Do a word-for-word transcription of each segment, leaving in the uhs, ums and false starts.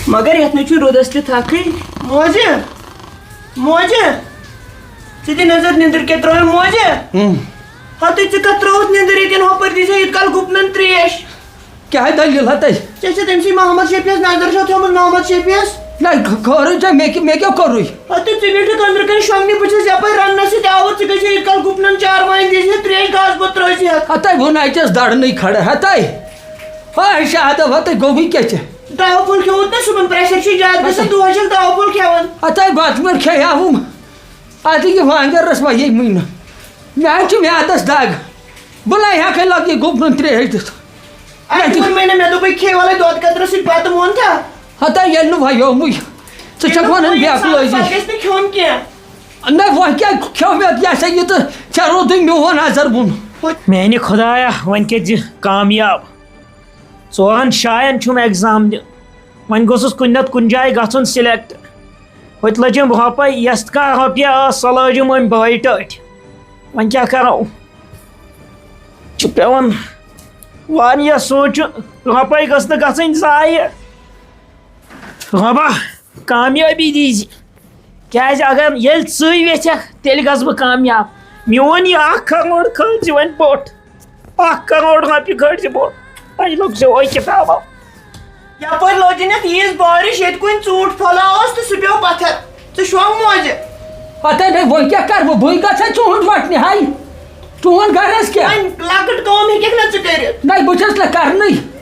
مگر یتھ نہٕ چھُ رُدس تہِ تھکھٕے۔ موجہِ، موجہِ، ژٕ دِ نظر، نِندٕر کیٛاہ ترٲو موجہِ؟ ہم۔ ہتٕے ژٕ کتھ ترٲوتھ نِندٕر ییٚتٮ۪ن ہۄپٲرۍ دِژ ہے ییٖتۍ کال گُپنن ترٛیش۔ کیٛاہ دٔلیٖل ہا تۄہہِ؟ ژےٚ چھےٚ تٔمۍ سٕے محمد شفیعس نظر چھو تھٲومٕژ، محمد شفیعس؟ نہ، خٲرٕے چھا؟ مےٚ کیٛاہ، مےٚ کیٛاہ کوٚرُے؟ ہتٕے ژٕ بیٖٹھُکھ أنٛدرٕ کنہِ شۄنٛگنہِ، بہٕ چھَس یپٲرۍ رننس سۭتۍ آوُر، ژٕ گژھِ ییٖتۍ کال گُپنن چارواین دِژ ہے ترٛیش، گاسہٕ بوٚد ترٲوزِ ہتھ۔ ہتٕے ووٚن اَتہِ ٲس دڑنٕے کھڑا، ہتٕے۔ ہا، شادو، ہتٕے گوٚوٕے کیٛاہ ژےٚ؟ داو پھوٚل کھیوٚوُت نا صُبحن، pressure چھُے زیادٕ گژھان، اچھا۔ دۄہس چھَکھ داو پھوٚل کھٮ۪وان۔ ہتاے بتہٕ مٔر کھیٚیاوُم۔ اتہِ یہِ وانگرس وۄنۍ یہِ مُنہِ۔ مےٚ حظ چھُ میادس دگ۔ بہٕ نَے ہٮ۪کَے لۄکٹہِ گُپنن ترٛیش دِتھ۔ اتہِ ووٚنمَے نہ، مےٚ دوٚپُے کھے وَلَے دۄد قطرٕ سۭتۍ بَتہٕ، مون تھا؟ ہتا ییٚلہِ نہٕ وۄنۍ یومُے۔ ژٕ چھَکھ وَنان بے عقلٲزی۔ پَتہٕ گژھِ نہٕ کھیوٚن کینٛہہ۔ نہ وۄنۍ کیٛاہ کھیوٚو مےٚ یہِ ہسا یہِ تہٕ ژےٚ روٗدُے میون نظر بۄن۔ میانہِ خدایا، وۄنۍ کٔرۍ زِ کامیاب۔ ژورن جاین چھُم exam دیُن۔ وۄنۍ گوٚژھُس کُنہِ نتہٕ کُنہِ جایہِ گژھُن select۔ ہوٚتہِ لٔجِم رۄپے، یۄس تہِ کانٛہہ رۄپیہِ ٲس، سۄ لٲجِم أمۍ بٲے ٹٲٹھۍ۔ وۄنۍ کیٛاہ کرو؟ چھُ پٮ۪وان واریاہ سونٛچُن، رۄپے گٔژھ نہٕ گژھٕنۍ ضایع۔ رۄبا، کامیٲبی دیٖزِ۔ کیٛازِ اگر ییٚلہِ ژٕے یژھکھ، تیٚلہِ گژھٕ بہٕ کامیاب۔ میون یہِ اکھ کروڑ کھٲلۍ زِ وۄنۍ بوٚٹھ۔ اکھ کروڑ رۄپیہِ کھٲلۍ زِ بوٚٹھ۔ وۄنۍ لوٚگ زِ اوے کِتابو۔ یپٲرۍ لوجِنَتھ ییٖژ بارِش، ییٚتہِ کُنہِ ژوٗنٛٹھ پھۄلہ اوس تہٕ سُہ پیوٚو پتھر۔ ژٕ شۄنٛگ موجہِ۔ ہتے نَے، وۄنۍ کیٛاہ کَرٕ بہٕ؟ بٕے گژھٕ ژوٗنٛٹھ وَٹنہِ ہاے۔ چون غرض کیٛاہ؟ وۄنۍ لۄکٕٹ کٲم ہیٚکَکھ نہ ژٕ کٔرِتھ؟ نَے، بہٕ چھَس نہ کَرنٕے۔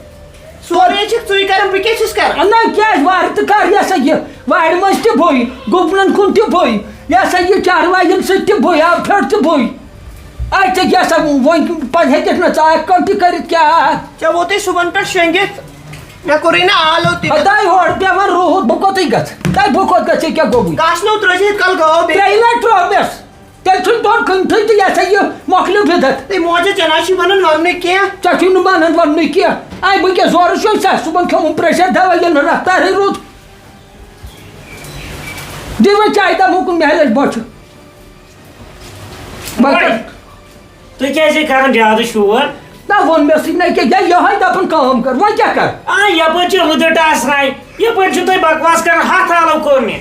سورُے چھُکھ ژٕے کران، بہٕ کیٛاہ چھُس کران؟ نہ، کیٛازِ؟ وارٕ تہٕ کر، یہِ ہسا یہِ وارِ منٛز تہِ بٕے، گُپنن کُن تہِ بٕے، یہِ ہسا یہِ چاروایَن سۭتۍ تہِ بٕے، آب پھیوٚر تہِ بٕے۔ اَتہِ ژےٚ کیٛاہ سا وۄنۍ پَتہٕ ہیٚکَکھ نہ ژٕ اَکھ کٲم تہِ کٔرِتھ کیٛاہ؟ ژےٚ ووتُے صُبحن پٮ۪ٹھ شۄنٛگِتھ، مےٚ کوٚرُے نہٕ آلو تہِ۔ ہتاے ہورٕ پٮ۪وان روٗد، بہٕ کوٚتٕے گژھٕ؟ تَے بہٕ کوٚت گژھٕ؟ یہِ کیٛاہ گوٚوُے؟ کاسنو ترٛٲوزِ ییٚتہِ کَلہٕ گٲو بیٚیہِ۔ ترٛیٚیہِ لَٹہِ ترٛوو مےٚ۔ تیٚلہِ چھُنہٕ دۄن کھٔنتھٕے تہٕ یہِ ہسا یہِ مۄکلیو بدعت۔ ہے موجہِ، ژےٚ نہ چھُے وَنان وَننُے کینٛہہ۔ ژےٚ چھُے نہٕ وَنان وَننُے کینٛہہ۔ اَے بہٕ کیٛاہ زورٕ چھُے ژےٚ؟ صُبحن کھیوٚمُت pressure دوا، ییٚلہِ نہٕ رفتارٕے روٗد۔ دِ وۄنۍ چایہِ دامہٕ اُکُن مےٚ لَگہِ بۄچھِ۔ وۄنۍ کر۔ تُہۍ کیٛازِ چھِو کران زیادٕ شور؟ نہ ووٚن مےٚ سۭتۍ نہ کینٛہہ، یہِ یِہوٚے دَپان کٲم کر، وۄنۍ کیٛاہ کر؟ آ، یَپٲرۍ چھِ رُدٕٹ آسان، یَپٲرۍ چھِو تُہۍ بکواس کران، ہَتھ آلو کوٚر مےٚ۔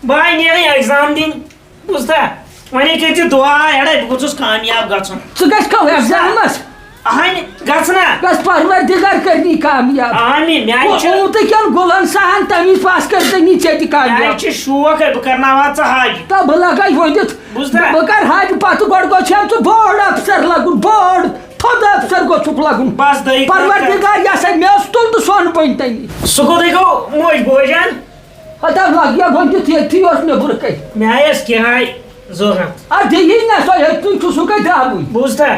بہٕ آے نیرٕے exam دِنۍ۔ بوٗزتھا؟ وۄنۍ کٔرۍ زِ دُعا، اَڑے بہٕ گوٚژھُس کامیاب گژھُن۔ ژٕ گژھِ کَو examس؟ اَہَنہِ، گژھٕ نا۔ گژھ پروردگار کٔرنی کامیاب۔ آمین۔ میٛانہِ چھِ اوٗنٛتہٕ کٮ۪ن گُلن سان تَمہِ وِزِ پاس کٔرتنی ژےٚ تہِ کامیاب۔ میٛانہِ چھِ شوق ہے، بہٕ کرناوہا ژٕ حج۔ تہٕ بہٕ لگے ؤنِتھ۔ بوٗزتھا؟ بہٕ کرٕ حج پتہٕ، گۄڈٕ گوٚژھ ہم ژٕ بوٚڑ افسر لگُن، بوٚڑ تھوٚد افسر گوٚژھُکھ لگُن۔ بس دٔیِو کَتھ۔ پروردگار یہِ ہسا مےٚ اوس تُل تہٕ سۄن بٔنۍ تَمی۔ سُہ کوٚت گوٚو موج بوجان؟ ہتا لگ یا گۄڈٕ دیُت ییٚتھی اوس نیٚبرٕ کَنۍ۔ مےٚ آیَس کِراے ضوٚرَتھ۔ اَدٕ دِیی نہ سۄ ییٚتھی چھُ سُہ کَتہِ درٛاوٕے۔ بوٗزتھا؟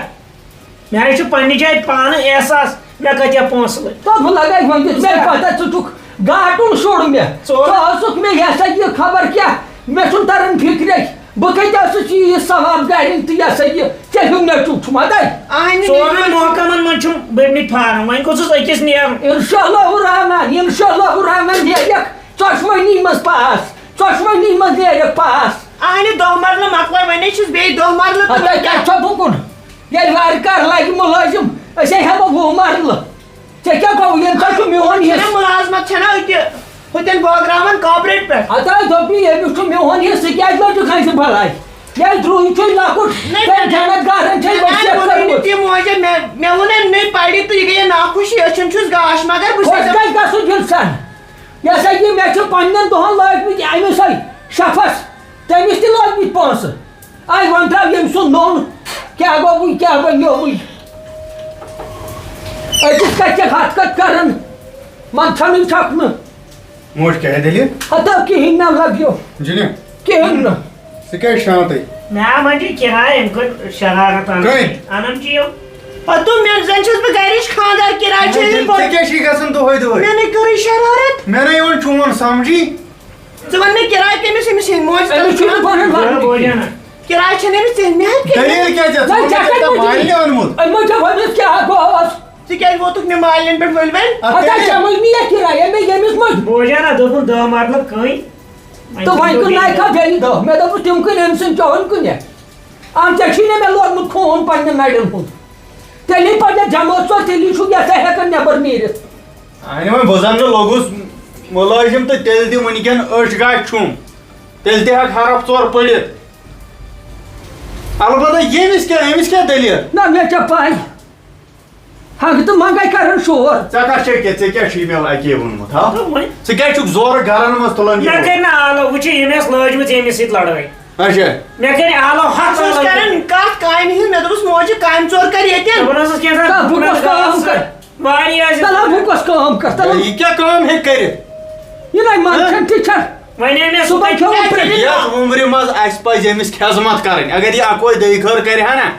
مےٚ آیہِ چھُ پننہِ جایہِ پانہٕ احساس، مےٚ کَتہِ پونٛسہٕ لٔگۍ۔ تہٕ بہٕ لَگَے وۄنۍ دِتھ، مےٚ بوٗزتھا؟ پَتہ ژٕ چھُکھ گاٹُن شُر مےٚ۔ ژٕ ژٕ اوسُکھ مےٚ یہِ ہسا یہِ خبر کیٛاہ، مےٚ چھُنہٕ تَران فِکرے۔ بہٕ کَتہِ ٲسٕس یہِ، یہِ ثواب گارٮ۪ن تہٕ یہِ ہسا یہِ ژےٚ ہیوٗ نیٚچوٗ چھُ مَدَے۔ اہنہِ ژورَن نیٚچوٗ۔ محکمَن منٛز چھُم بٔرمٕتۍ فارم، وۄنۍ گوٚژھُس أکِس نیرُن۔ اِنشاء اللہ الرحمن، اِنشاء اللہ الرحمن نیرٮ۪کھ ژۄشوٕنی منٛز پاس، ژۄشوٕنی منٛز نیرٮ۪کھ پاس۔ اہنہِ دَہ مرلہٕ مۄکلٲے، وۄنۍ چھِس بیٚیہِ دَہ مرلہٕ تہٕ ہتا وۄنۍ کیٛاہ؟ کیٛاہ چھو بُکُن؟ ییٚلہِ وارٕ کار لگہِ مُلٲزِم، أسۍ ہے ہٮ۪مو وُہ مرلہٕ۔ ژےٚ کیٛاہ گوٚو؟ ییٚمہِ ساتہٕ چھُ میون چھَنہ حصہٕ۔ مُلازمت چھَنہ أتی، ہُتٮ۪ن بٲگراوان corporate پٮ۪ٹھ۔ ہتا دوٚپُے، ییٚمِس چھُ میون حصہٕ، ژٕ کیٛازِ لٔجِکھ کٲنٛسہِ بَلاے؟ ییٚلہِ درٛوے چھُے لۄکُٹ، نَے، تٔمۍ نَے، جنت گارن چھے نَے، وصیت ووٚنُے نہٕ کٔرمٕژ۔ تِم وٲجہِ مےٚ، مےٚ ووٚن أمۍ نَے پَرِ تہٕ یہِ گٔیے ناخۄشی، أچھَن چھُس گاش، مگر بہٕ خۄش چھَس گژھِ گژھُن ییٚلہِ سَن۔ یہِ ہسا یہِ مےٚ چھِ پنٛنٮ۪ن دۄہَن لٲگمٕتۍ أمِسَے شَفَس، تٔمِس تہِ لٲگمٕتۍ پونٛسہٕ۔ آے وۄنۍ درٛاو ییٚمۍ سُنٛد نوٚن، کیٛاہ گوٚوُے، کیٛاہ بنیووُے؟ أکِس کَتہِ چھِ ہَتھ کَتھ کَران، منٛدچھَنٕے چھَکھ نہٕ۔ موج، کیٛاہ دٔلیٖل؟ ہَتہ کِہیٖنۍ نہ لَبیو۔ جِنہِ؟ کِہیٖنۍ نہٕ۔ ژٕ کیٛازِ شانٛتٕے؟ مےٚ ما چھِ کِراے، أمۍ کٔر شرارت اَنان۔ کٔمۍ؟ اَنان چھِ یِم۔ پَتہٕ دوٚپ مےٚ، زَن چھَس بہٕ گَرِچ خانٛدار، کِراے چھِ أمِس ژےٚ پَتہٕ۔ کیٛاہ چھِ گژھان دۄہَے دۄہَے؟ مےٚ نَے کٔرٕے شرارت۔ مےٚ نَے یِوان چون سَمجھی۔ ژٕ وَن مےٚ کِراے کٔمِس أمِس ہیٚنۍ؟ موج أمِس چھُنہٕ تَلہٕ بَنان وَنُن۔ بوجان۔ کِراے چھَنہٕ أمِس ژےٚ مےٚ ہٮ۪تھ کٔرِتھ۔ دٔلیٖل کیٛاہ ژےٚ؟ نہ، ژٕ ژےٚ کَتہِ کَتہِ موجود؟ مالنہِ اوٚنمُت؟ أمۍ ما ژےٚ ووٚنُس کیٛاہ گوٚوس؟ ژٕ کیٛازِ ووتُکھ مےٚ مالنٮ۪ن پٮ۪ٹھ ؤلۍ ؤلۍ؟ اَدٕ ہتا کیٛاہ؟ ژےٚ مٔنٛگۍ مےٚ یَتھ کِراے، أمۍ مےٚ ییٚمِس مٔنٛگۍ۔ بوجان ہا، دوٚپُن دَہ مَرلہٕ کٕنۍ۔ وۄنۍ تہٕ وۄنۍ کٕنۍ نَے کھا بیٚیہِ دَہ؟ مےٚ دوٚپُس تِم کٕنۍ أمۍ سٕنٛدۍ چٲنۍ کٕنہِ۔ اَم ژےٚ چھُے نہ مےٚ لوگمُت خوٗن پنٛنٮ۪ن نَرٮ۪ن ہُنٛد۔ تیٚلہِ پَتہٕ جمٲژ ژور، تیٚلی چھُکھ یَژھان ہٮ۪کان نٮ۪بر نیٖرِتھ۔ اَہنہِ وۄنۍ بہٕ زَن نہٕ لوٚگُس، مُلٲزِم تہٕ تیٚلہِ دِ وٕنکٮ۪ن أچھ گاش چھُم، تیٚلہِ تہِ ہٮ۪کہٕ حرف ژور پٔرِتھ۔ البتہ ییٚمِس کیٛاہ، أمِس کیٛاہ دٔلیٖل؟ نہ، مےٚ کیٛاہ پَے؟ ہنٛگہٕ تہٕ منٛگَے کَران شور۔ ژےٚ کَتھ چھے کیٛاہ؟ ژےٚ کیٛاہ چھُے مےٚ اَکے ووٚنمُت، ہا؟ تہٕ وۄنۍ؟ ژٕ کیٛازِ چھُکھ زورٕ گَرَن منٛز تُلان یہِ مےٚ ووٚن؟ کٔرۍ نہٕ آلو، وٕچھِ ییٚمۍ ٲس لٲجمٕژ ییٚمِس سۭتۍ لڑٲے۔ اچھا۔ مےٚ کٔرۍ آلو ہَتھ ژٕ ٲسۍ آلو۔ کران کَتھ کامہِ ہِنٛز، مےٚ دوٚپُس موجہِ کامہِ ژور کر ییٚتٮ۪ن۔ دوٚپُن ٲسٕس کینٛہہ تام، تَلہٕ بہٕ دوٚپُن کۄس کٲم ٲسٕس کَرٕ؟ واریاہ ٲسۍ تَلہٕ بہٕ کۄس کٲم کَرٕ؟ تَلہٕ۔ یہِ کیٛاہ کٲم ہیٚکہِ کٔرِتھ؟ یہِ نَے منٛد ہہ؟ چھَنہٕ تہِ چھَنہٕ۔ وۄنۍ أمۍ صُبحن کھیوٚو پھِرِ۔ یَتھ عُمرِ منٛز اَسہِ پَزِ أمِس خدمت کَرٕنۍ۔ اگر یہِ اَکوے دٔے خٲر کَرِ ہا نا،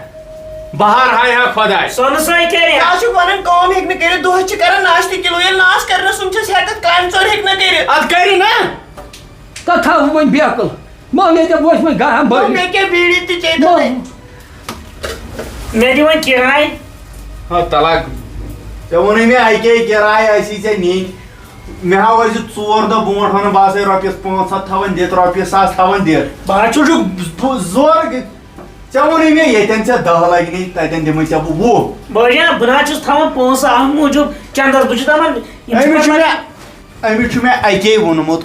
بہار ہایہِ ہا خۄداے۔ سۄنہٕ سٕے کَرِ۔ کیٛاہ چھُکھ وَنان، کٲم ہیٚکہِ نہٕ کٔرِتھ، دۄہَس چھِ کَران ناشتہٕ کِلوٗ، ییٚلہِ ناس کَرِ نہ، سُم چھَس ہٮ۪کَتھ کامہِ ژور ہیٚکہِ نہ کٔرِتھ۔ اَدٕ کَرِ نا۔ تَتھ تھاو وۄنۍ بیکٕل۔ مولوی دَپ وۄتھ وۄنۍ گاہَن دوٚپ، بٲرِتھ۔ مےٚ کیٛاہ بیٖڑی تہِ چیٚیہِ مو- تَتھ؟ مےٚ دِ وۄنۍ کِراے۔ ہا، طلاق۔ ژےٚ ووٚنُے مےٚ اَکے کِراے آسی ژےٚ نِنۍ۔ مےٚ ہا ٲسۍ زِ ژور دۄہ برونٛٹھ وَنان، بہٕ آسَے رۄپیَس پانٛژھ ہَتھ تھاوان دِتھ، رۄپیَس ساس تھاوان دِتھ۔ بہٕ ہا ژٕ چھُکھ ب-، زورٕ۔ ژےٚ ووٚنُے مےٚ ییٚتٮ۪ن ژےٚ دَہ لَگہِ نَے، تَتٮ۪ن دِمَے ژےٚ بہٕ وُہ۔ بٲے جان، بہٕ نہ حظ چھُس تھاوان پونٛسہٕ اَمہِ موٗجوٗب چَندَس، بہٕ چھُس دَپان، یِم چھِ أمِس چھُ پَتہٕ مےٚ، أمِس چھُ مےٚ اَکے ووٚنمُت۔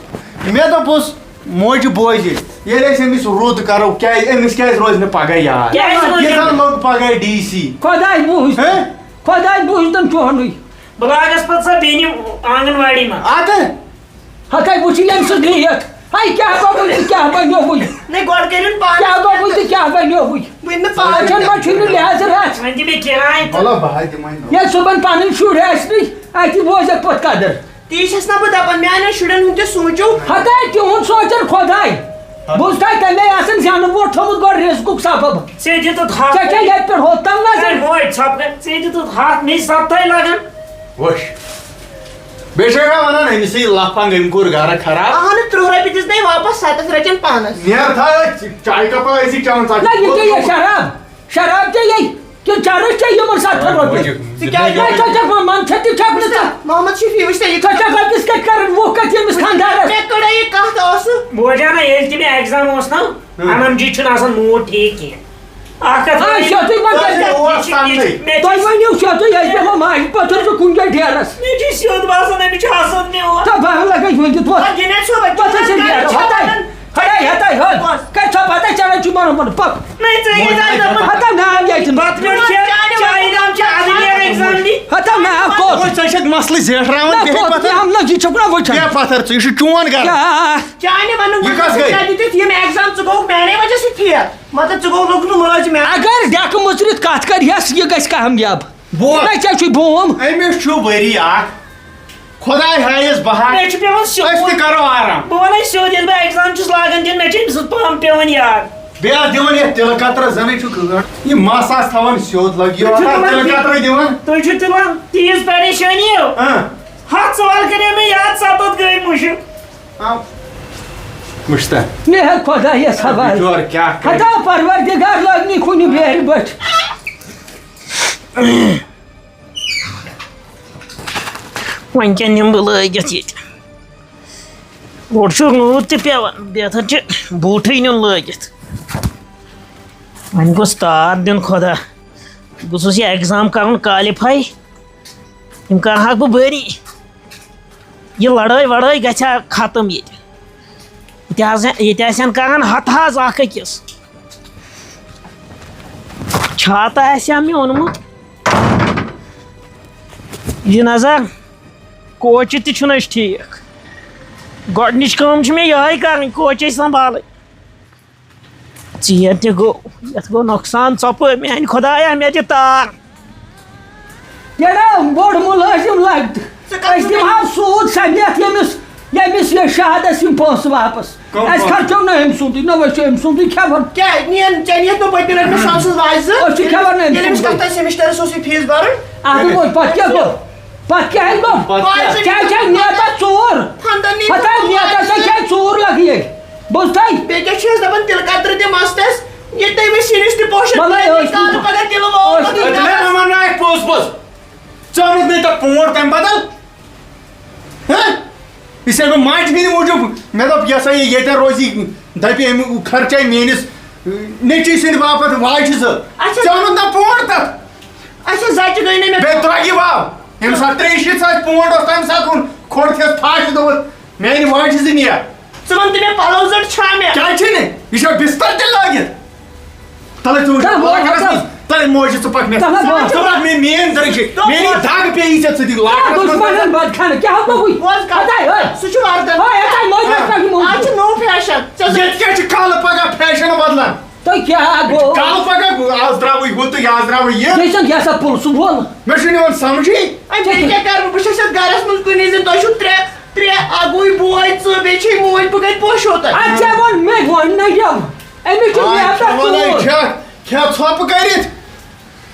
مےٚ دوٚپُس، موجہِ بوزِ، ییٚلہِ أسۍ أمِس رُت کَرو، کیٛازِ، أمِس کیٛازِ روزِ نہٕ پَگاہ یاد؟ کیٛازِ روزِ یہِ زَن نہٕ؟ لوٚگ پَگاہ ڈی سی۔ خۄداے بوٗزۍ۔ ہہ؟ خۄداے بوٗزۍ تَن چونُے۔ بہٕ لاگَس پَتہٕ سۄ بیٚنہِ آنٛگَن واڑی منٛز۔ اَدٕ؟ ہَتَے وٕچھ ییٚمہِ سٕنٛز نیت۔ ہَے، کیٛاہ گوٚو وٕنہِ تہٕ کیٛاہ بَنیو وٕنہِ؟ نَے، گۄڈٕ کٔرِن پانَس کیٛاہ گوٚو وٕنہِ تہٕ کیٛاہ بَنیو وٕنہِ؟ وٕنہِ نہٕ پانَس وٕچھَن ما چھُے نہٕ لحاظ رَژھ؟ وۄنۍ دِ مےٚ کِراے تہٕ۔ وَلہٕ بہٕ ہا دِمَے نہٕ۔ ییٚلہِ صُبحن پَنٕنۍ شُرۍ ٲسۍ نٕے، اَتی بوزَکھ پَتہٕ قدٕر۔ تی چھَس نا بہٕ دَپان، میٛانٮ۪ن شُرٮ۪ن ہُنٛد تہِ سوٗنٛچِو۔ ہَتَے تِہُنٛد سونٛچَن خۄداے۔ بوٗزتھا، تَمے آسَن زٮ۪نہٕ ووٹ تھوٚمُت گۄڈٕ رِزقُک سبب۔ ژےٚ دِتُتھ ہَتھ۔ ژےٚ کیٛاہ ییٚتہِ پٮ۪ٹھ ہوٚت تام نظر؟ ہے، موج ژھۄپہٕ کر، ژےٚ دِتُتھ ہَتھ، مےٚ چھِ سَتھَے لَگان۔ وٕچھ۔ بیٚیہِ چھے مےٚ وَنان، أمِس یی لَفنٛگ، أمۍ کوٚر گَرٕ خراب۔ اَہَنُو، تٕرٛہ رۄپیہِ دِژ نَے واپَس، سَتَتھ رَٹن پانَس۔ نیر تھاو أتھۍ چایہِ کَپا أسی چٮ۪وان، ژٕ نہ، یہِ کیٛاہ یہِ شراب؟ شراب ژےٚ یے؟ کِنہٕ چرس ژےٚ یِمن ستتھن رۄپین؟ ژٕ کیٛازِ نہ، ژٕ چھکھ وۄنۍ منٛدچھا تہِ چھکھ نہٕ ژٕ۔ محمد شفیع، وٕچھ سا، یہِ ژٕ چھکھ رۄپیس کتہِ کران وُہ کتہِ ییٚمِس خانٛدارس؟ مےٚ کڑے یہِ کتھ ٲسہٕ۔ بوزان نا، ییٚلہِ تہِ مےٚ ایگزام اوس نا، ہم۔ انم جی چھُنہٕ آسان موٗڈ ٹھیٖک کینٛہہ۔ اکھ کتھ آ، وَنہٕ، چھُ تُہۍ وۄنۍ یہِ چھِ کتہِ؟ اوس یہِ چھِ، سمجھٕے۔ مےٚ چھُ، توہہِ ؤنِو، چھُ تُہۍ ییٚتہِ بیٚہوان ماجہِ پتھر چھُ کُنہِ جایہِ ڈیرس۔ مےٚ چھُ سیوٚد باسان، أمِس چھُ حسد مےٚ اورٕ۔ تہٕ بہٕ لگے وۄنۍ تہِ پتھ۔ آ، جنید صٲب، پتھر چھِ جنید ڈیرس۔ صٲب، ہتاے۔ ہتاے، ہتاے، ہتاے۔ کر ژھا پتہ چلان چھُ مانُن پنُن پکھ۔ نہ، ژٕ یی زن دپان۔ ہتاو ناو ییٚتہِ۔ بتہٕ پیوٚٹ کھٮ۪تھ، چایہِ دام چھِ ادٕ نیران ایگزام دِتھ۔ ہتاو ناو کوٚت؟ وۄنۍ ژےٚ چھَکھ مسلہٕ زیٹھراوان نہ، بیٚیہِ کوٚت؟ پتھر۔ یہِ ہم لگی چھُکھ نہ وٕچھان۔ بیٚیہِ پتھر، ژٕ، یہِ چھُ چون گرٕ۔ کیٛاہ؟ چانہِ ونُن یہِ کتھ گٔے؟ ژےٚ دِتِتھ یِم ایگزام، ژٕ گوٚوُکھ میانے وجہ سۭتۍ فیل۔ مطلب، ژٕ گوٚو لوٚگ نہٕ مٲلۍ تہِ مےٚ۔ اگر ڈٮ۪کہٕ مُژرِتھ کتھ کرِ ہٮ۪س، یہِ گژھِ کامیاب۔ بوز۔ یہِ کتہِ چھا چھُے بوم؟ أمِس چھُ ؤری اکھ۔ خۄداے ہایس بہار۔ مےٚ چھُ پٮ۪وان سیوٚد۔ أسۍ تہِ کرو آرام۔ بہٕ وَنَے سیوٚد، ییٚلہِ بہٕ ایگزام چھُس لاگان دِنہٕ، مےٚ چھُ أمۍ سٕنٛز پَمپ پٮ۪وان یاد۔ بیٚیہِ آسہٕ دِوان یَتھ تِلہٕ قطرَس زَنٕے چھُ کٲم۔ یہِ مَس آسہٕ تھاوان سیوٚد، لَگہِ یہِ چھُ یوت دِوان تِلہٕ تہِ-، قطرَے دِوان۔ تُہۍ چھِو تُلان تیٖژ پریشٲنی ہو۔ اۭں۔ ہَتھ سوال کَرے مےٚ یاد، سَتَتھ گٔے مُشِتھ۔ آ۔ وٕچھ تہٕ۔ مےٚ ہا خۄدایَس حوالہٕ۔ بِچور کیٛاہ کَرِ؟ ہتا پروردگار لٲگۍ نہٕ کُنہِ بیرِ بٔٹھۍ۔ وۄنۍ کیٛاہ نِمہٕ بہٕ لٲگِتھ ییٚتہِ؟ گۄڈٕ چھُ روٗد تہِ پٮ۪وان، بہتر چھُ بوٗٹھٕے نیُن لٲگِتھ۔ وۄنۍ گوٚژھ تار دیُن خۄدا۔ گوٚژھُس یہِ ایگزام کَرُن کالِفاے۔ یِم کَرٕہاکھ بہٕ بٔری۔ یہِ لڑٲے وڑٲے گژھِ ہا ختم ییٚتہِ۔ ییٚتہِ حظ، ییٚتہِ آسن کران ہتہٕ حظ اکھ أکِس۔ چھاتہٕ آسہِ ہا مےٚ اوٚنمُت۔ یہِ نظر، کوچہِ تہِ چھُنہٕ أسۍ ٹھیٖک۔ گۄڈٕنِچ کٲم چھِ مےٚ یِہوٚے کرٕنۍ، کوچے سنبھالٕنۍ۔ ژیر تہِ گوٚو، یَتھ گوٚو نۄقصان ژۄپہٕ، میٛانہِ خۄدایا، مےٚ دِ تار۔ ییٚلہِ بوٚڑ مُلٲزِم لَگہِ تہٕ ژٕ کَتھ أسۍ دِمہٕ ہاو سوٗد سَمیت ییٚمِس، ییٚمِس یہِ شہادَس یِم پونٛسہٕ واپَس۔ کَم اَسہِ پونٛسہٕ؟ خرچو نہٕ أمۍ سُنٛدُے، نہ وٕچھو أمۍ سُنٛدُے کھٮ۪وان۔ کیٛاہ، نِیَن، ژےٚ نِیَتھ نہٕ پٔتمہِ لَٹہِ مےٚ سانسَس واجہِ زٕ؟ أسۍ چھِ کھٮ۪وان نہٕ أمۍ ییٚلہِ أمِس سُنٛدُے۔ کَتھ تَتہِ سیمِسٹَرَس اوسُے فیٖس بَرُن؟ اَدٕ وۄنۍ پَتہٕ کیٛاہ گوٚو؟ پَتہٕ کیٛاہ؟ پَتہٕ کیٛاہ گوٚو؟ پَتہٕ کیٛاہ چھےٚ نِیَتَس ژوٗر؟ پھَنٛدَن نی ہَتہٕ ژوٗر۔ نِیَتَس ہے کیٛاہ ژوٗر لَگہِ ییٚتہِ؟ بوٗزتھٕے؟ بیٚیہِ کیٛاہ چھِ أسۍ دَپان، تِلہٕ کترٕ تہِ مستس، ییٚتہِ تٔمِس سِنِس تہِ پوشن وَلہٕ ترٲوِتھ، أسۍ کانٛہہ نہٕ پگاہ تِلہٕ وول أسۍ نہٕ نہٕ۔ تَتھ۔ مےٚ وَنہٕ نہٕ اَتہِ پوٚز پوٚز۔ ژٕ اوٚنُتھ نہٕ تَتھ پونٛڈ تَمہِ بدل؟ ہہ؟ یہِ چھےٚ مےٚ ماجہِ بیٚنہِ موٗجوٗب۔ مےٚ دوٚپ، یہِ ہسا یہِ ییٚتٮ۪ن روزِ، یہِ دَپہِ، أمۍ خرچے میٛٲنِس، نیٚچی سٕنٛدِ باپتھ واجہِ زٕ۔ اچھا۔ ژےٚ اوٚنُتھ نہ پونٛڈ تَتھ؟ اچھا، زچہِ گٔے نہٕ مےٚ۔ بیٚیہِ درٛۄگہِ واو۔ ییٚمہِ ساتہٕ ترٛیٚیہِ شیٖتھ ساس پونٛڈ اوس، تَمہِ ساتہٕ اوٚن کھوٚڑ تھٮ۪س پھَش دوٚپُن، میانہِ واجہِ زِ نیر۔ ژٕ وَن تہٕ مےٚ، پَلو زٔٹ چھا مےٚ؟ کیٛازِ چھِ نہٕ؟ یہِ چھا بِستَر تہِ لٲگِتھ؟ تَلَے ژٕ وٕچھ، تَلَے وۄنۍ، لاکرَس تَلَے۔ منٛز، تَلَے موجہِ ژٕ پَکھ مےٚ۔ تَلَے وۄنۍ۔ ژٕ پَکھ مےٚ، میٛٲنۍ دٔرٕے چھِ۔ دوٚپمَس۔ میٛٲنی دَگ پیٚیہِ ژےٚ ژٕ دِ لاکرَس منٛز۔ دُشمَنَن بَد کھٮ۪نہٕ، کیٛاہ گوٚوُے؟ بوز کَتھ۔ ہَتَے، ہے۔ سُہ چھُ وَردَن۔ ہے، ہَتَے، مٲنۍ ہا۔ رَٹھ پَکھ یہِ موجہِ۔ آز چھُ نوٚو فیشَن۔ ژےٚ زَن ییٚتہِ کیٛاہ چھِ کالہٕ پَگاہ فیشَن بَدلان؟ تۄہہِ کیٛاہ گوٚو؟ کالہٕ پَگاہ آز درٛاوٕے ہُہ تہٕ یہِ آز درٛاوٕے یہِ۔ یہِ چھَنہٕ یَسا پُل سُہ وول۔ مےٚ چھُنہٕ یِوان سَمجھی۔ اَمہِ بیٚیہِ کیٛاہ کَرٕ بہٕ؟ بہٕ چھَس یَتھ گَرَس منٛز کُنی زٔنۍ، تۄہہِ چھُو ترٛےٚ، ترٛےٚ، اَکھ گوٚوٕے بوے، ژٕ، بیٚیہِ چھے موج، بہٕ کَتہِ پوشو تۄہہِ؟ اَدٕ ژےٚ ووٚن مےٚ گۄڈٕ نہ یَو۔ أمِس چھُ آے، میادَس ژٕ وَنے ژوٗر۔ چھَکھ، کھےٚ ژھۄپہٕ کٔرِتھ۔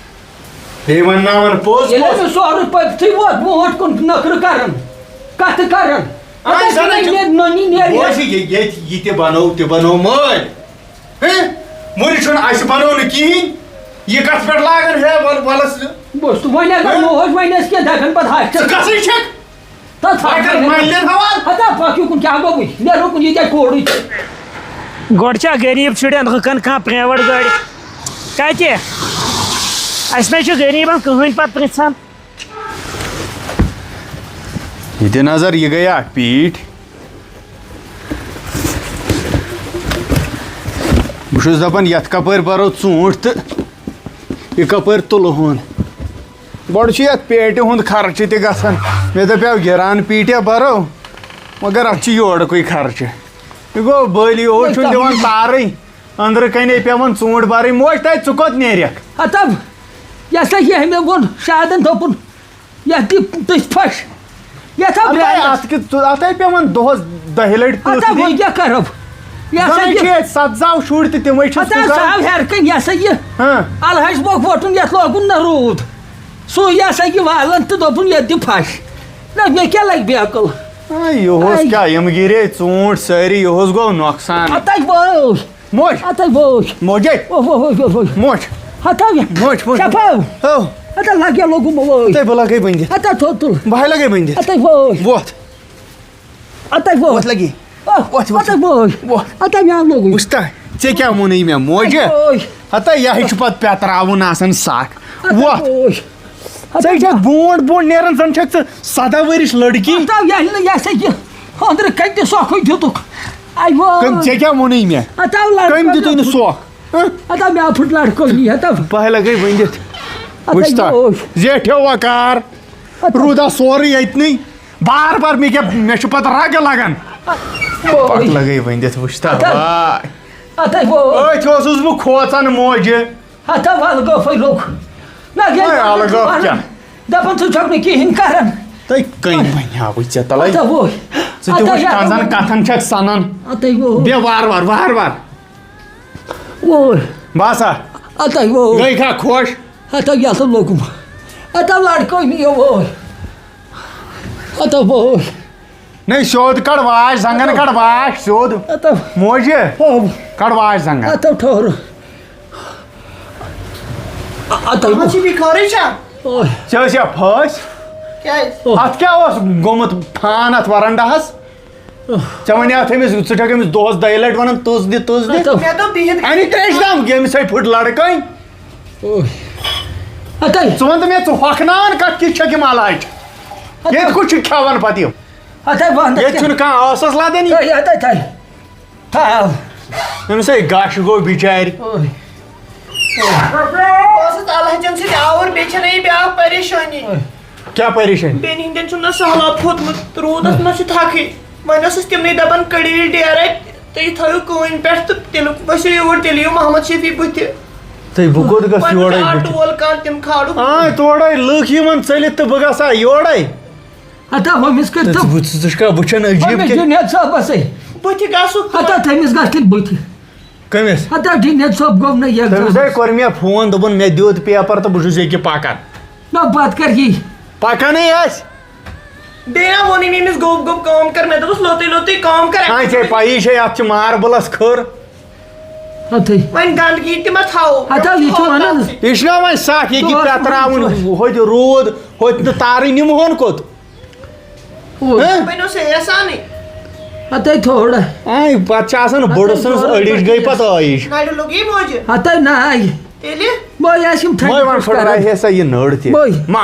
بیٚیہِ وَنناوَن پوٚز ییٚلہِ پوٚز۔ أمِس سورُے پٔتھٕے ووت، برونٛٹھ کُن نَکھرٕ کَران، کَتھٕ کَران۔ آے، اَدٕ زَنہٕ کَرے چھُ مےٚ نٔنی نیرِ۔ بوز یہِ، ییٚتہِ یہِ تہِ بَنو، تہِ بَنو مٲلۍ۔ ہے، مُرِ چھُنہٕ اَسہِ بَنوو نہٕ کِہیٖنۍ۔ یہِ کَتھ پٮ۪ٹھ لاگَن ہے وَل-، وَلَس؟ بہٕ اوسُس وۄنۍ اگر ہہ؟ نوٚو اوس، وۄنۍ ٲسۍ کینٛہہ دَپان پَتہٕ ہَتھ تہٕ ژٕ کَسٕے چھَکھ؟ تَتھ ہَتھ اگر مَلٮ۪ن ہَوان۔ ہَتھ پَکھ یُکُن کیٛاہ گوٚوُے؟ نیرو کُن یہِ کیٛاہ کھوڑُے چھُ؟ گۄڈٕ چھا غریٖب شُرٮ۪ن ہُہ کَن کانٛہہ private گٲڑۍ؟ کَتہِ؟ اَسہِ نہ چھُ غریٖبَن کٕہٕنۍ پَتہٕ پِرٛژھان۔ یہِ دِ نظر، یہِ گٔیا پیٖٹۍ۔ بہٕ چھُس دَپان، یَتھ کَپٲرۍ بَرو ژوٗنٛٹھۍ تہٕ یہِ کَپٲرۍ تُلہٕ ہون؟ گۄڈٕ چھُ یَتھ پیٹہِ ہُنٛد خرچہٕ تہِ گژھان۔ مےٚ دَپیو، گِران پیٖٹیا بَرو، مگر اَتھ چھُ یورُکُے خرچہٕ۔ یہِ گوٚو بٔلۍ، یہِ اوس چھُنہٕ دِوان تارٕے۔ أنٛدرٕ کَنے پٮ۪وان ژوٗنٛٹھۍ بَرٕنۍ۔ موج تاے، ژٕ کوٚت نیرَکھ؟ ہتو، یہِ ہسا یہِ مےٚ ووٚن شادن، دوٚپُن، یَتھ دِ تٔژ پھش، یَتھ ہا اَدٕ بیٛاکھ۔ اَتھ کہِ-، ژٕ-، اَتھ ہے پٮ۪وان دۄہَس دَہہِ لَٹہِ تٔژ اَتھ ہا دِنۍ۔ وۄنۍ کیٛاہ کَرو؟ یہِ ہسا زَنَے یہِ چھِ ییٚتہِ سَتھ زاو شُرۍ تہٕ تِمَے چھِس اَتھ ہا پُکان۔ ساو ہٮ۪رٕ کَنۍ، یہِ ہسا یہِ ہاں۔ الحج بوکھ ووٚٹُن، یَتھ لوگُن نہ روٗد۔ سُے یہِ ہسا یہِ والان تہٕ دوٚپُن، یَتھ دِ پھش۔ نہ، مےٚ کیٛاہ لَگہِ بیکٕل؟ آ، یہِ اوس آے۔ کیٛاہ، یِم گِرے ژوٗنٛٹھۍ سٲری، یہِ اوس گوٚو نۄقصان۔ اَتَے وٲے۔ موج۔ اَتَے وٲے۔ موجے۔ اوہ، اوہ، اوہ، اوہ، اوہ۔ موج۔ ہَتَو یہِ۔ موج، موج۔ شفاو۔ ہو۔ ہَتَو لَگہِ لوگُم وٲے۔ تَے بہٕ لَگَے بٔنٛدِتھ۔ ہَتَو تھوٚد تُل۔ بہٕ ہَے لَگَے بٔنٛدِتھ۔ ہَتَے وٲے۔ ووتھ۔ ہَتَے وٲے۔ ووتھ لَگی۔ آہ، ووتھ، ووتھ۔ ہَتَے وٲے۔ ووتھ۔ ہَتَے مےٚ لوگُم۔ وٕچھ تا، ژےٚ کیٛاہ ووٚنُے مےٚ، موجہِ؟ ہَتَے وٲے۔ ہَتَے یہِ ہے چھُ پَتہٕ پٮ۪تراوُن آسان سَکھ۔ ہَتَے ووتھ۔ وٲے۔ ژےٚ چھَکھ برونٛٹھ برونٛٹھ نیران، زَن چھَکھ ژٕ سَداہ ؤرِش لٔڑکی۔ ہَتَو یہِ ہا نہٕ، یہِ ہسا یہِ أنٛدرٕ کَتہِ سۄکھٕے دیُتُکھ؟ اَے وٲے۔ کٔمۍ، ژےٚ کیٛاہ ووٚنُے مےٚ؟ ہَتَو لَڑکہٕ کٔمۍ دیُتُے نہٕ دیُتُکھ۔ سۄکھ؟ ہہ؟ ہَتَو مےٚ آو پھُٹ لَڑکٲنی، ہَتَو۔ بہٕ ہَے لَگَے ؤنِتھ۔ ہَتَو وٕچھ تا، یہِ اوس۔ زیٹھیو وَکار، ہَتَو۔ روٗدا سورُے ییٚتنٕے۔ بار بار مےٚ کیٛاہ، مےٚ چھُ پَتہٕ رَگہٕ لَگان۔ وٲے۔ پَتہٕ لَگَے ؤنِتھ، وٕچھ تا، ہَتَو۔ واے۔ ہَتَے وٲے۔ أتھۍ اوسُس بہٕ کھوژان موجہِ۔ ہتا وَلہٕ گوٚو پھٔلۍ لوٚگ۔ نہ، ییٚلہِ وۄنۍ وَلہٕ الگ گوٚو کیٛاہ؟ دَپان ژٕ چھَکھ نہٕ کِہیٖنۍ کَران۔ تۄہہِ کٔمۍ وَنیٛاوٕ ژےٚ تَلَے؟ ہتا وۄنۍ۔ ژٕ تہِ ہتا وٕچھ یَتھ کَنزَن وۄنۍ۔ کَتھَن چھَکھ سَنان۔ ہَتَے وۄنۍ۔ بیٚہہ وارٕ وارٕ، وارٕ وارٕ۔ وۄنۍ۔ باسا؟ ہَتَے وۄنۍ۔ گٔے کھا خۄش؟ ہَتَے یَتھ لوٚگُم۔ ہَتَے لَڑکٲنی یہِ وۄنۍ۔ ہَتَے وۄنۍ۔ نَے، سیوٚد کَڑ واش، زنٛگَن کَڑ واش، سیوٚد۔ ہَتَے۔ موجہِ، ہَتَے۔ کَڑ واش زنٛگَن۔ ہَتَے ٹھوٚر۔ اَتَے۔ اَتھ چھِ بیٚیہِ خٲرٕے چھا؟ اوے۔ ژےٚ ٲس یا پھٲسۍ؟ کیٛازِ؟ اوے۔ اَتھ کیٛاہ اوس گوٚمُت پھان اَتھ وَرَنٛڈَہَس؟ ژےٚ وَنیٛاو اَتھ أمِس، ژٕ چھَکھ أمِس دۄہَس دۄیہِ لَٹہِ وَنان، تُژھ دِ، تُژھ دِ۔ اَتَے۔ مےٚ دوٚپ بِہِتھ اَمی ترٛیشہِ دام گٔے أمِس ہے پھٕٹ لَڑکٲنۍ۔ اوے۔ اَتَے۔ ژٕ وَن تہٕ مےٚ، ژٕ ہۄکھناوان کَتھ کِژھ چھَکھ یِم علاج؟ اَتَے۔ ییٚتہِ کُس چھُ کھٮ۪وان پَتہٕ یِم؟ اَتَے وَن تہٕ ییٚتہِ کیٛاہ؟ چھُنہٕ کانٛہہ ٲسَس لَدان یہِ۔ ہے، اَتَے تھَے۔ تھاو۔ أمِس ہے گَش گوٚو بِچارِ۔ اوے۔ بہٕ ٲسٕس الحجن سۭتۍ آوُر، بیٚیہِ چھَنہٕ یہِ بیٛاکھ پریشٲنی۔ کیٛاہ پریشٲنی؟ بیٚنہِ ہٕنٛدٮ۪ن چھُنہٕ سہلاب کھوٚتمُت، روٗدَس منٛز چھِ تھَکھٕے۔ وۄنۍ ٲسٕس تِمنٕے دَپان، کٔڑِو یہِ ڈیرٕ اَتہِ تہٕ یہِ تھٲیِو کٲنۍ پٮ۪ٹھ تہٕ تیٚلہِ ؤسِو یور، تیٚلہِ یِیِو محمد شفیع بٕتھِ۔ تہٕ بہٕ کوٚت گژھٕ وۄنۍ یورَے وٕچھ آ بٕتھِ؟ ٹول کانٛہہ تِم کھالُکھ۔ آ، تورَے لُکھ یِمَن ژٔلِتھ تہٕ بہٕ گژھٕ ہا یورَے۔ ہتا ہُمِس کٔرۍ تو۔ ژٕ وٕچھ، ژٕ چھُکھ وٕچھان عجیٖب ہُمِس کہِ؟ جُنید صٲبَس ہے۔ بہٕ تہِ گژھُکھ تور۔ ہتا تٔمِس گژھِ تیٚلہِ بہٕ تہِ۔ کٔمِس؟ ہتا جُنید صٲب گوٚو نہٕ یَتھ تٔمِس ہے زمانَس۔ کوٚر مےٚ فون، دوٚپُن، "مےٚ دیُت پیپر تہٕ بہٕ چھُس ییٚکیٛاہ پَکان۔" نہ، پَتہٕ کَر یی؟ پَکانٕے آسہِ۔ بیٚیہِ نہ ووٚنُے مےٚ أمِس، "گوٚب گوٚب کٲم کَر۔" مےٚ دوٚپُس، "لوٚتُے لوٚتُے کٲم کَر۔" ہاں، ژےٚ پَیی چھے، اَتھ چھِ ماربلَس کھٔر۔ ہَتٕے۔ وۄنۍ گنٛدگی تہِ مہ تھاوو۔ ہَتہٕ یہِ چھُ وَنان۔ یہِ چھُنہ وۄنۍ سَکھ، یہِ کہِ ژٕ اوس پٮ۪تراوُن، وٕچھ۔ ہوٚتہِ روٗد، ہوٚتہِ نہٕ تارٕے، نِمہٕ ہون کوٚت؟ اوے۔ ہہ؟ وۄنۍ اوس یہِ احسانٕے۔ ہَتَے تھوڑا۔ آے، پَتہٕ چھِ آسان ہَتَے بٔڑٕ سٕنٛز تھوڑا أڑِج گٔے پَتہٕ۔ پَتہٕ عٲیِج۔ نَرِ لوٚگ یی موجہِ۔ ہَتَے نَے۔ تیٚلہِ؟ بہٕ آسہٕ یِم ٹھنٛڈِ وۄنۍ پھٕٹراوِ۔ پھٕٹراوِ ہے سا یہِ نٔر تہِ۔ بہٕ۔ ما۔